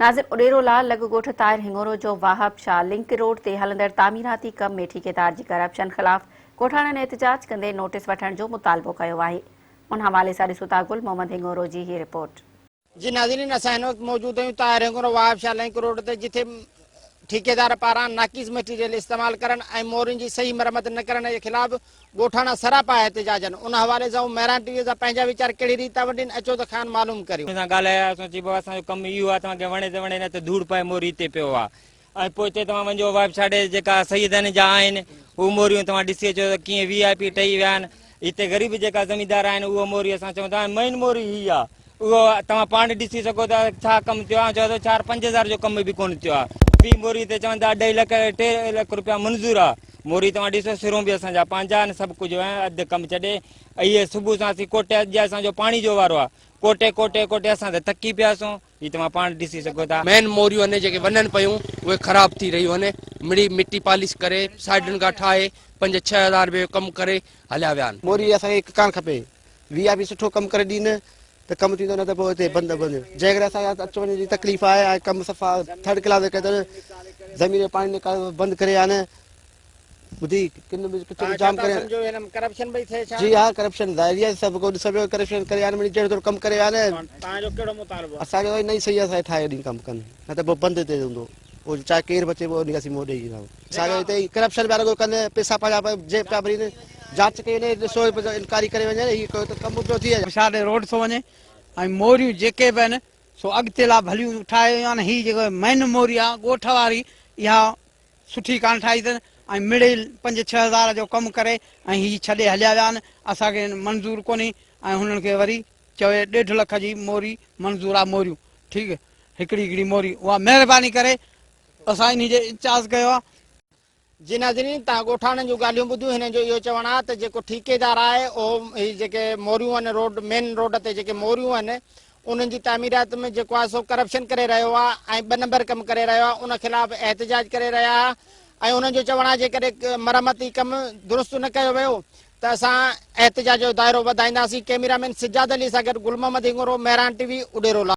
ناظر اڏيرو لال لڳ ڳوٺ طاهر هڱورو جو واهب شاهه لنڪ روڊ تي هلندڙ تعميراتي ڪم ۾ ٺيڪيدار جي ڪرپشن خلاف ڳوٺاڻن احتجاج ڪندي نوٽيس وٺڻ جو مطالبو ڪيو آهي ان حوالي سان ڏسون ٿا گل محمد هڱورو جي هي رپورٽ. جي ناظرين اسان هن وقت موجود آهيون طاهر هڱورو واهب شاهه لنڪ روڊ تي جتي ٺيڪيدار پاران ناقص مٽيريل استعمال ڪرڻ ۽ مورين جي صحيح مرمت نه ڪرڻ جي خلاف ڳوٺاڻا سراپا احتجاج آهن ان حوالي سان هو مهراڻ ٽي وي سان پنهنجا ويچار ڪهڙي ريت ٿا ونڊين اچو ته کانئن معلوم ڪريون. سان ڳالهايو اسان چيو بابا اسان جو ڪم اهو آهي توهان کي وڻي ته وڻي نه ته ڌوڙ پائي موري هتي پيو آهي ۽ پوء هتي توهان وڃو وائب ڇاڙي جيڪا سيدن جا آهن هو موريون توهان ڏسي اچو ته ڪيئن وي آء پي ٺهي ويا آهن هتي غريب جيڪا زميندار آهن اهو موري اسان چون ٿا مين موري هي آهي اهو توهان پاڻ ڏسي سگهو ٿا ڇا ڪم ٿيو آهي چئو ٿو چار 5000 جو ڪم به ڪونه ٿيو آهي في موري تي چون ٿا اڍائي لک 3 لک روپيا منظور آهي موري توهان ڏسو سرون به اسان جا پنهنجا آهن سڀ ڪجهه آهن اڌ ڪم ڇڏي اهي صبح سان اسين ڪوٽي اڄ اسان جو پاڻي جو وارو آهي ڪوٽي ڪوٽي ڪوٽي اسان ته ٿڪي پياسون هي توهان پاڻ ڏسي سگهو ٿا. مين موريون آهن جيڪي وڃن پيون اهي خراب ٿي رهيون آهن مڙئي مٽي پالش ڪري سائيڊن کان ٺاهي 5 6000 روپيه جو ڪم ڪري هليا ويا آهن. موري اسان کي هڪ ڪانه کپي وي آء پي سٺو ڪم ڪري ڏين ته ڪم ٿيندو نه ته پوء هتي بند بند جنهن ڪري اسان کي اچ وڃ جي تڪليف آهي ۽ ڪم صفا ٿرڊ ڪلاس ڪيو اٿن زمين جو پاڻي نيڪال بند ڪري آهن ٻڌي ڪن به ڪچرو جام ڪري سمجهو هن ۾ ڪرپشن پئي ٿئي ڇا؟ جي ها ڪرپشن ظاهري آهي سڀ ڪو ڏسو پيو ڪرپشن ڪري آهن مڙئي جهڙو تهڙو ڪم ڪري آهن توهان جو ڪهڙو مطالبو آهي؟ اسان جو نئين صحيح اسان کي ٺاهي ڏين ڪم ڪن نه ته پوء بند هتي هوندو پوء چاهي ڪير به اچي پوء ان کي اسين منهن ڏئي اينداسون اسان کي هتي ڪرپشن پيا رڳو ڪن پئسا پنهنجا جيب پيا ڀرين جاچ ڪئي وڃي ڏسو انڪوائري ڪري وڃي هي ڪيو ته ڪم پيو ٿئي. شاهه ڏي روڊ ٿو وڃي ۽ موريون جيڪي به آهن سو اڳتي لا ڀليون ٺاهي ويون آهن هي جيڪو مين موري آهي ڳوٺ واري اها سٺي ڪانه ٺاهي اٿن ۽ مڙئي 5 6000 جو ڪم ڪري ۽ هي ڇڏي هليا ويا آهن اسان کي منظور ڪونهي ۽ هنن کي وري چوي ڏيڍ لک جي موري منظور آهي موريون ٺيڪ هڪڙي هڪڙي موري اها مهرباني ڪري اسان انهي جي انچارج ڪيو آهي. جي ناظرين توهان ڳوٺاڻن جون ڳالهيون ٻڌيون هنن جو اهو چوڻ آهي ته جيڪو ٺيڪيدار آهي اهو هي جيڪي موريون آهن روڊ مين روڊ تي جيڪي موريون آهن انهن جي تعميرات ۾ جيڪو آهي سو ڪرپشن ڪري رهيو آهي ۽ ٻه نمبر ڪم ڪري رهيو آهي ان خلاف احتجاج ڪري رهيا آهي ۽ انهن جو چوڻ آهي جيڪڏهن مرمتي ڪم درست نه ڪيو ويو ته اسان احتجاج جو دائرو وڌائينداسين ڪئميرا مين سجاد علي سان گڏ گل محمد هنڱورو مهراڻ ٽي وي اڏيرو.